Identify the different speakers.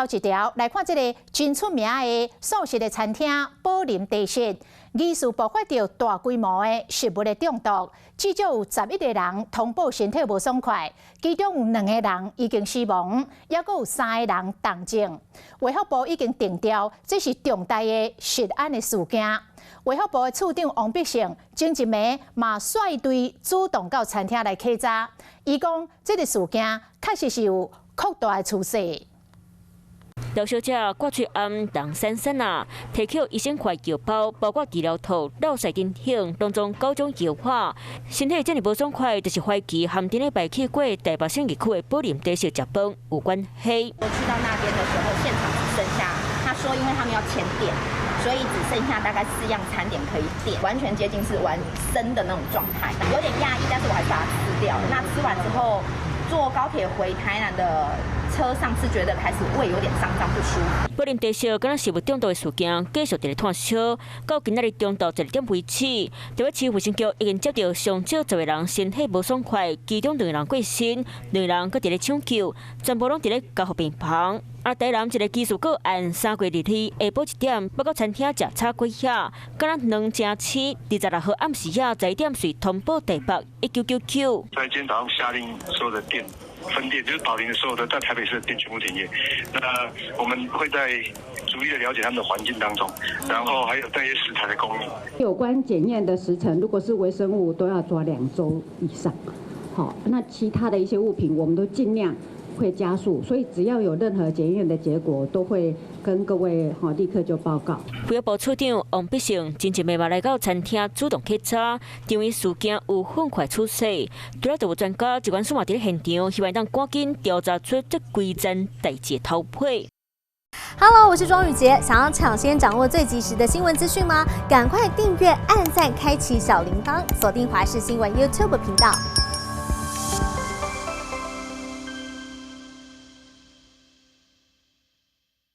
Speaker 1: 後一條來看這个真出名的素食的餐廳寶林茶室，疑似爆發著大規模的食物的中毒，至少有11個人通報身體無爽快，其中有兩個人已經死亡，抑閣有三個人重症。衛福部已經定調，這是重大的食安的事件。衛福部的次長王必勝前一暝嘛率隊主動到餐廳來稽查，伊講這个事件確實是有擴大的趨勢。
Speaker 2: 劉小姐掛喙罨人散散啊，提起醫生開藥包，包括治療套、落屎等等，攏總九種藥法。身體遮爾無爽快，就是懷疑和頂禮拜去過台北信義區的寶林茶室食飯有關係。
Speaker 3: 我去到那邊的時候，現場只剩下，他說因為他們要簽點，所以只剩下大概四樣餐點可以點，完全接近是完生的那種狀態，有點訝異，但是我還是把它吃掉。那吃完之後，坐高鐵回台南的車上是覺得開始胃有點脹脹不舒服。
Speaker 2: 寶林茶室敢若食物中毒的事件繼續佇咧炭燒，到今仔日中晝12點為止，台北市衛生局已經接到上少10個人身體無爽快，其中兩個人過身，兩個人閣佇咧搶救，全部攏佇咧加護病房。啊，台南一个疑似個案，3月22下晡1點，欲到餐廳食炒粿仔，敢若卵誠刺，26號暗時仔11點隨通報台北1999。
Speaker 4: 在今天早上下令所有的店分店，就是寶林的所有的在台北市的店全部停業。那我們會在逐一的了解他們的環境當中，然後還有這些食材的供應。
Speaker 5: 有關檢驗的時程，如果是微生物，都要抓2週以上。好，那其他的一些物品，我們都盡量會加速，所以只要有任何檢驗的結果，都會跟各位哈立刻就報告。
Speaker 2: 衛福部次長王必勝前一暝嘛來到餐廳主動稽查，認為事件有分塊趨勢。除了就有專家、疾管署嘛佇咧現場，希望當趕緊調查出這規件代誌的頭皮。
Speaker 6: Hello，我是莊宇傑，想要搶先掌握最及時的新聞資訊嗎？趕快訂閱、按讚、開啟小鈴鐺，鎖定華視新聞 YouTube 頻道。